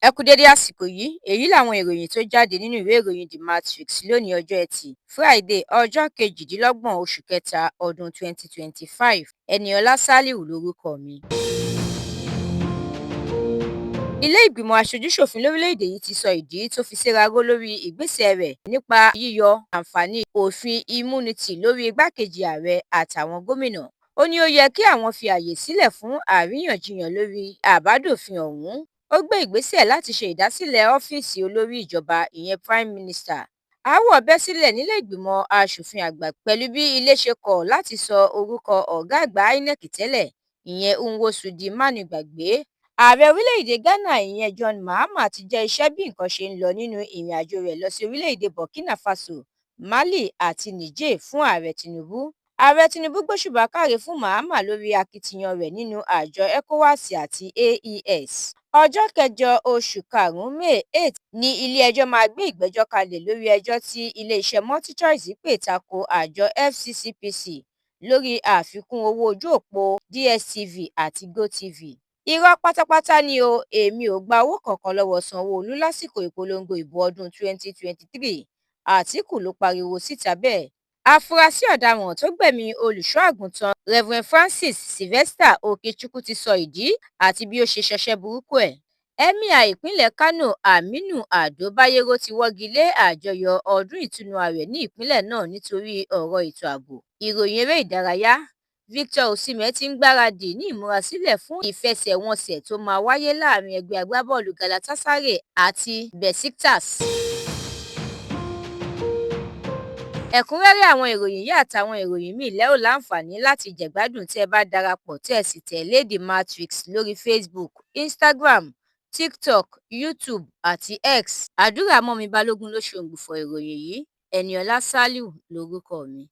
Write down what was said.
Ẹ kú dédé àsìkò yìí. Èyí làwọn ìròyìn tó jáde nínú ìwé ìròyìn The Matrix lónìí, ọjọ́ Etí Friday, ọjọ́ 28 oṣù kẹta ọdún 2025. Ẹniọlá Saliu lórúkọ mi. Ilé ìgbìmọ̀ aṣojúṣòfin lórílẹ̀‐èdè yìí ti sọ ìdí tó fi ṣèraró lórí ìgbésẹ̀ rẹ̀ nípa yíyọ àǹfààní òfin ìmúnitì lórí igbákejì ààrẹ àtàwọn gómìnà. Ó ní ó yẹ kí àwọn fi ààyè sílẹ̀ fún àríyànjiyàn lórí àbádòfin ọ̀hún. Ó gbé ìgbésẹ̀ láti ṣe ìdásílẹ̀ ọ́fíìsì olórí ìjọba, ìyẹn Prime Minister. Aáwọ̀ bẹ́ sílẹ̀ nílé ìgbìmọ̀ asòfin àgbà pẹ̀lú bí ilé ṣe kọ̀ láti sọ orúkọ ọ̀gá àgbà INEC tẹ́lẹ̀, ìyẹn Nwosu, di mánigbàgbé. Ààrẹ orílẹ̀-èdè Ghana, ìyẹn John Mahama, ti jẹ́ iṣẹ́ bí nǹkan ṣe ń lọ nínú ìrìnàjò rẹ̀ lọ sí orílẹ̀-èdè Burkina Faso, Mali àti Niger fún Ààrẹ Tinubu. Ààrẹ Tinubu gbóṣùbà káre fún Mahama lórí akitiyan rẹ̀ nínú àjọ ECOWAS àti AES. Ọjọ́ 8 oṣù karùn-ún, May 8, ní ilé-ẹjọ́ máa gbé ìgbẹ́jọ́ kalẹ̀ lórí ẹjọ́ tí iléeṣẹ́ MultiChoice pè ta ko àjọ FCCPC lórí àfikún owó ojú òpó DSTV àti GOtv. Irọ́ pátápátá ni o, èmi ò gba owó kankan lọ́wọ́ Sanwó-Olú lásìkò ìpolongo ìbò ọdún 2023, Àtìkù ló pariwo síta bẹ́ẹ̀. Afurasí ọ̀daràn tó gbẹ̀mí olùṣọ́-àgùntàn Rev Francis Sylvester Okechukwu ti sọ ìdí àti bí ó ṣe ṣọṣẹ́ burúkú ẹ̀. Emir ìpínlẹ̀ Kánò Aminu Ado Bayero ti wọ́gi lé àjọyọ̀ ọdún ìtùnú ààwẹ̀ ní ìpínlẹ̀ náà nítorí ọ̀rọ̀ ètò ààbò. Ìròyìn eré ìdárayá. Victor Osimhen ti ń gbáradì ní ìmúrasílẹ̀ fún ìfẹsẹ̀wọnsẹ̀ tó máa wáyé láàrin ẹgbẹ́ agbábọ́ọ̀lù Galatasaray àti Besiktas. Ẹ̀kúnrẹ́rẹ́ àwọn ìròyìn yìí àtàwọn ìròyìn míì lẹ́ ò láǹfààní láti jẹ̀gbádùn tí ẹ bá darapọ̀ tẹ́ ẹ sì tẹ̀lé The Matrix lórí Facebook, Instagram, TikTok, YouTube àti X. Àdúràmọ́mi Balógun ló ṣe òǹgbùfọ̀ ìròyìn yìí. Ẹniọlá Saliu lórúkọ mi.